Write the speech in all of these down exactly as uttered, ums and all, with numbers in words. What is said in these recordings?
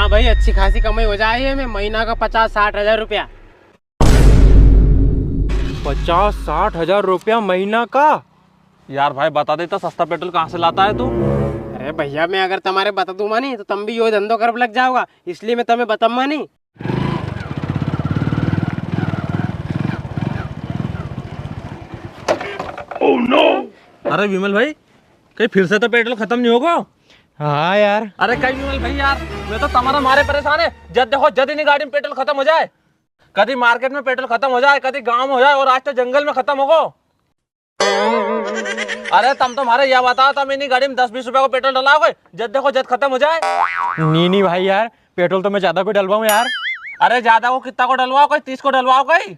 हाँ भाई, अच्छी खासी कमाई हो जाए है, मैं महीना का पचास साठ हजार रुपया। पचास साठ हजार रुपया महीना का? यार भाई, बता दे, इतना सस्ता पेट्रोल कहाँ से लाता है तू? अरे भैया, मैं अगर तमारे बता दूंगा नी, तो तम भी यो धंधो करब लग जाओगा, इसलिए मैं तमें बताऊंगा नी। Oh no! अरे विमल भाई, कहीं फिर से तो पेट्रोल खत्म नहीं होगो? हाँ यार। अरे कहीं विमल भाई यार, मैं तो तमारा मारे परेशान है। जद देखो जद इनी गाड़ी में पेट्रोल खत्म हो जाए, कदी मार्केट में पेट्रोल खत्म हो जाए, कदी गांव में हो जाए, और आज तो जंगल में खत्म होगो। अरे तम तो मारे या बताओ, तम इनी गाड़ी में दस बीस रुपया को पेट्रोल डलाओगे, जद देखो जद खत्म हो जाए। नी नी भाई यार, पेट्रोल तो मैं ज्यादा को डलवाऊं यार। अरे ज्यादा को कितना को डलवाओ, कोई तीस को डलवाओ कोई।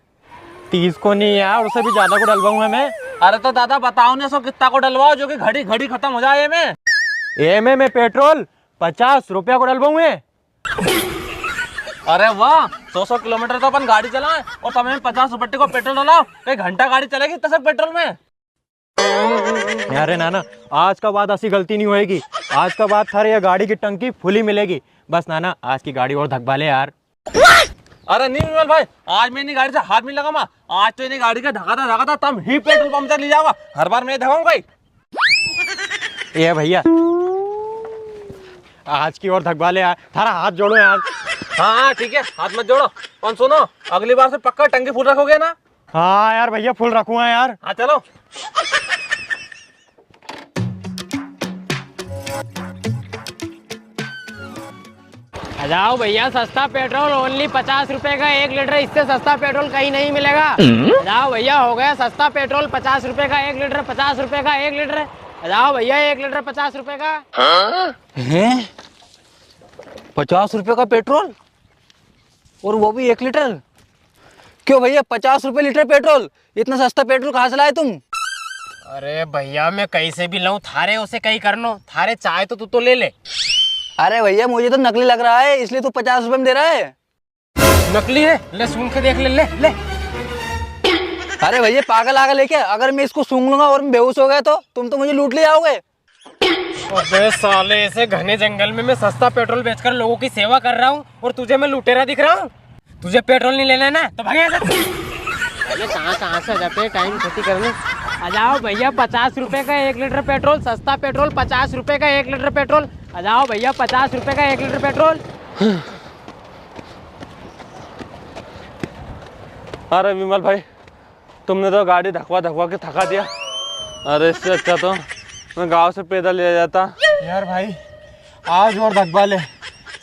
तीस को नी यार, उससे भी ज्यादा को डलवाऊं है मैं। अरे तो दादा बताओ ने, सो कितना को डलवाओ जो कि घड़ी घड़ी खत्म हो जाए। एमे एमे मैं पेट्रोल पचास रुपया को डलवाऊं है। अरे वाह, सौ सौ किलोमीटर तो अपन गाड़ी चलाए और तमें पचास रुपये को पेट्रोल डलाओ, कई घंटा गाड़ी चलेगी इतना सब पेट्रोल में? अरे नाना, आज का बाद ऐसी गलती नहीं होएगी। आज का बाद थारे ये गाड़ी की टंकी फुली मिलेगी। बस नाना, आज की गाड़ी और धकवा ले यार। अरे नी विमल भाई, आज मैं इनी गाड़ी से हाथ नी लगाऊंगा। आज तो इनी गाड़ी के धकाता धकाता तम ही पेट्रोल पंप तक ले जाओगा। हर बार मैं धकाऊंगा ही। ए भैया, आज की और धकवा ले यार, थारा हाथ जोड़ो यार। हाँ हाँ ठीक है, हाथ मत जोड़ो। और सुनो, अगली बार से पक्का टंकी फुल रखोगे ना? हाँ यार भैया, फुल रखूंगा यार। हाँ चलो। आ जाओ भैया, सस्ता पेट्रोल only पचास रुपए का एक लीटर, इससे सस्ता पेट्रोल कहीं नहीं मिलेगा। आ जाओ भैया, हो गया सस्ता पेट्रोल, पचास रुपए का एक लीटर, पचास रुपए का एक लीटर। आ जाओ भैया, एक लीटर पचास रुपए का। हैं? पचास रुपए का पेट्रोल? और वो भी एक लीटर? क्यों भैया, पचास रुपए लीटर पेट्रोल, इतना सस्ता पेट्रोल कहाँ से लाए तुम? अरे भैया, मैं कहीं से भी लाऊं, थारे उसे कहीं करनो, थारे चाहे तो तू तो ले ले। अरे भैया, मुझे तो नकली लग रहा है, इसलिए तू पचास रुपए में दे रहा है। नकली है? ले सूंघ के देख ले, ले, ले। अरे भैया, पागल आगल है क्या? अगर मैं इसको सूंघ लूंगा और मैं बेहोश हो गया तो तुम तो मुझे लूट ले जाओगे। अबे साले, ऐसे घने जंगल में मैं सस्ता पेट्रोल बेचकर लोगों की सेवा कर रहा हूँ और तुझे मैं लुटेरा दिख रहा हूँ? तुझे पेट्रोल नहीं लेना है ना, तो भाग यहाँ से। अरे कहाँ कहाँ से आ जाते हैं टाइम खेती करने। आ जाओ भैया, पचास रुपए का एक लीटर पेट्रोल, सस्ता पेट्रोल, पचास रुपए का एक लीटर पेट्रोल। आ जाओ भैया, पचास रुपए का एक लीटर पेट्रोल। अरे विमल भाई, तुमने तो गाड़ी धकवा धकवा के थका दिया। अरे, इससे अच्छा तो मैं गांव से पैदल ले जाता। यार भाई, आज और धकवा ले,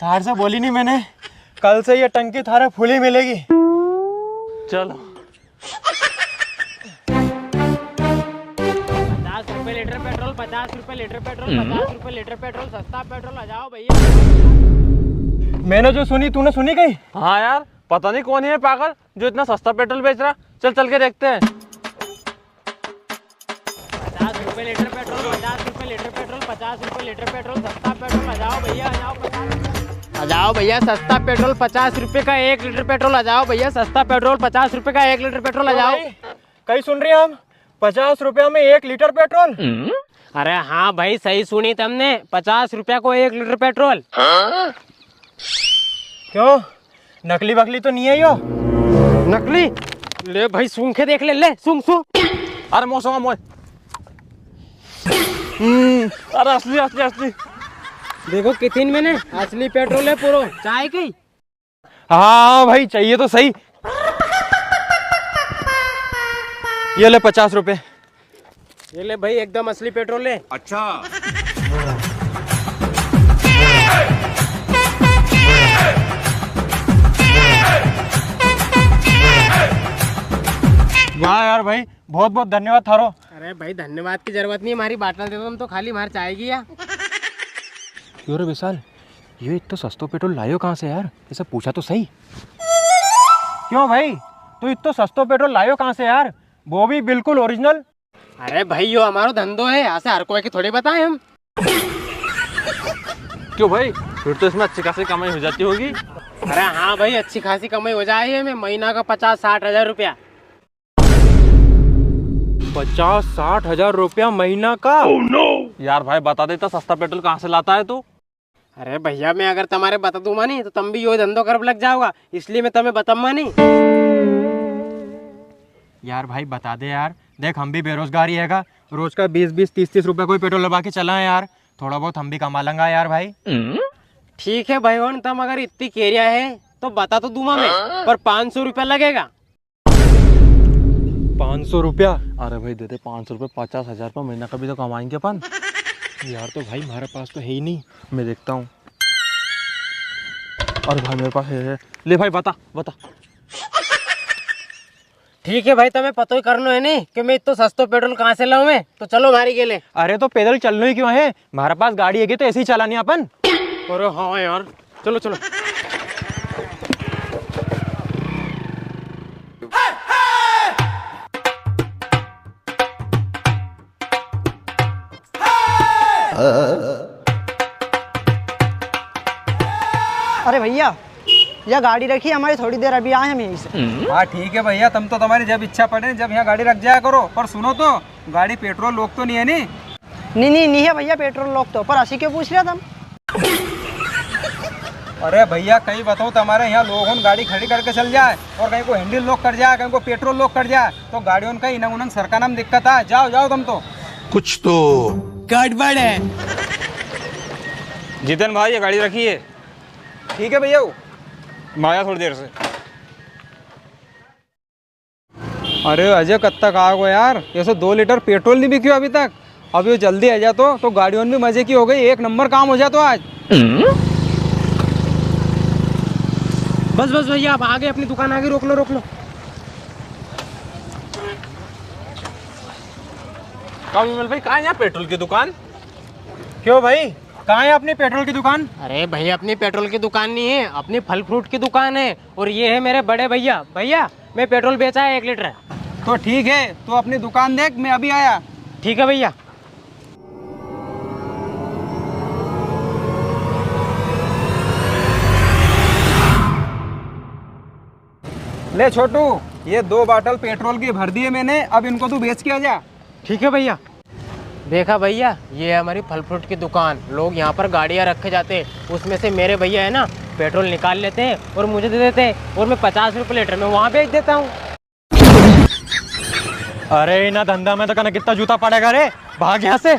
थार से बोली नी मैंने, कल से ये टंकी थारे फुली मिलेगी। चलो। पचास रुपए लीटर पेट्रोल, पचास रुपए लीटर पेट्रोल, हम्म। पचास रुपए लीटर पेट्रोल, सस्ता पेट्रोल, आ जाओ भैया। मैंने जो सुनी, तूने सुनी कहीं? हाँ यार, पता नहीं कौन है ये पागल, जो इतना सस्ता पेट्रोल बेच रहा। चल, चल के देखते हैं। पचास रुपए लीटर पेट्रोल, पचास रुपए लीटर पेट्रोल, पचास रुपए लीटर पेट्रोल, सस्ता पेट्रोल, आ जाओ भैया, आ जाओ, पचास रुपए। आ जाओ भैया, सस्ता पेट्रोल, पचास रुपए का एक लीटर पेट्रोल, आ जाओ भैया, सस्ता पेट्रोल, पचास रुपए का एक लीटर पेट्रोल, आ जाओ। भाई, कहीं सुन रहे हैं हम? पचास रुपया में एक लीटर पेट्रोल? अरे हाँ भाई, सही सुनी तमने, पचास रुपया को एक लीटर पेट्रोल। क्यों, नकली वकली तो नहीं है यो? नकली? ले भाई, सूंघ के देख ले, ले, सूंघ, सूंघ। अरे मौसम मोए। हम्म, अरे असली, असली, असली। देखो कितिन में ने, असली पेट्रोल है पूरो। चाय की? हाँ भाई, चाहिए तो सही। ये ले पचास रुपए। ये ले भाई, एकदम असली पेट्रोल है। अच्छा। वाह यार भाई, बहुत बहुत धन्यवाद थारो। अरे भाई, धन्यवाद की जरूरत नहीं, हमारी बाटल दे दो तुम तो, खाली मार चाय की या। क्यों रे विशाल, यो इतना सस्तो पेट्रोल लायो कहाँ से यार? इसे पूछा तो सही। क्यों भाई, तू इतना सस्तो पेट्रोल लायो कहाँ से यार? वो भी बिल्कुल ओरिजिनल। अरे भाई, यो हमारो धंधो है, यहाँ से हर कोई की थोड़ी बताए हम। क्यों भाई, फिर तो इसमें अच्छी खासी कमाई हो जाती होगी। अरे हाँ भाई, अच्छी खासी कमाई हो जाए है, मैं महीना का पचास साठ हजार रुपया। पचास साठ हजार रुपया महीना का? Oh no! यार भाई, बता दे, इतना सस्ता पेट्रोल कहाँ से लाता है तू? अरे भैया, मैं अगर तमारे बता दूंगा नी तो तम भी यो धंधो करब लग जाओगा, इसलिए मैं तमें बताऊंगा नी। यार भाई, बता दे यार, देख, हम भी बेरोजगार ही हैगा, रोज का बीस बीस तीस तीस रुपए कोई पेट्रोल लगा के चला है यार, थोड़ा बहुत हम भी कमा लेंगा यार भाई। ठीक है भाई होन, तम अगर इतनी केरिया है तो बता तो दूंगा मैं, पर पाँच सौ रुपया लगेगा। पाँच सौ रुपया? अरे भाई, दे दे पाँच सौ रुपये, पचास हजार रुपये महीना का भी तो कमाएंगे अपन। यार, तो भाई, हमारे पास तो है ही नहीं। मैं देखता हूँ। अरे भाई, मेरे पास है, है। ले भाई, बता, बता। ठीक है भाई, तमें पतो ही करनो है नी कि मैं इतनो सस्तो पेट्रोल कहाँ से लाऊं मैं, तो चलो मारी गेले। अरे, तो पैदल चलनो ही क्यों है, हमारे पास गाड़ी है, तो ऐसे ही चलानी अपन। अरे हाँ यार, चलो, चलो। अरे भैया, या गाड़ी रखी है हमारी, थोड़ी देर अभी आए हम यहीं से। हाँ, ठीक है भैया, तम तो तमारी जब इच्छा पड़े, जब यहाँ गाड़ी रख जाया करो, पर सुनो तो, गाड़ी पेट्रोल लोग तो नहीं है नी? नी, नी, नी है भैया पेट्रोल लोग तो, पर असी क्यों पूछ रहा तम? अरे भैया, कई बताऊँ, तमारे यहाँ लोग होन गाड़ी खड़ी करके चल जाए और कहीं को हैंडल लॉक कर जाए, कहीं को पेट्रोल लॉक कर जाए, तो गाड़ियों का इनंग उनंग सरकाना में दिक्कत आए। जाओ, जाओ तम तो। कुछ तो गड़बड़ है। जितन भाई, ये गाड़ी रखी है। ठीक है भैया। मैं आया थोड़ी देर से। अरे अजय, कद तक आएगो यार? ऐसे दो लीटर पेट्रोल नहीं बिक्यो अभी तक। अब यो जल्दी आ जातो तो गाड़ियों में मजे की हो गई, एक नंबर काम हो जातो आज। बस, बस भैया, आप आगे, अपनी दुकान आगे, रोक लो, रोक लो। का विमल भाई, कहाँ है यहाँ पेट्रोल की दुकान? क्यों भाई, कहाँ है अपनी पेट्रोल की दुकान? अरे भैया, अपनी पेट्रोल की दुकान नहीं है, अपनी फल फ्रूट की दुकान है। और ये है मेरे बड़े भैया। भैया, मैं पेट्रोल बेचा है एक लीटर। तो ठीक है, तू अपनी दुकान देख, मैं अभी आया। ठीक है भैया। ले छोटू, ये दो बाटल पेट्रोल की भर दिए मैंने, अब इनको तू बेच के आ जा। ठीक है भैया। देखा भैया, ये है हमारी फल फ्रूट की दुकान। लोग यहाँ पर गाड़ियाँ रख के जाते हैं, उसमें से मेरे भैया है ना, पेट्रोल निकाल लेते हैं और मुझे दे देते हैं, और मैं पचास रुपये लीटर में वहाँ बेच देता हूँ। अरे, इना धंधा में तो कने कितना जूता पड़ेगा रे, भाग यहाँ से।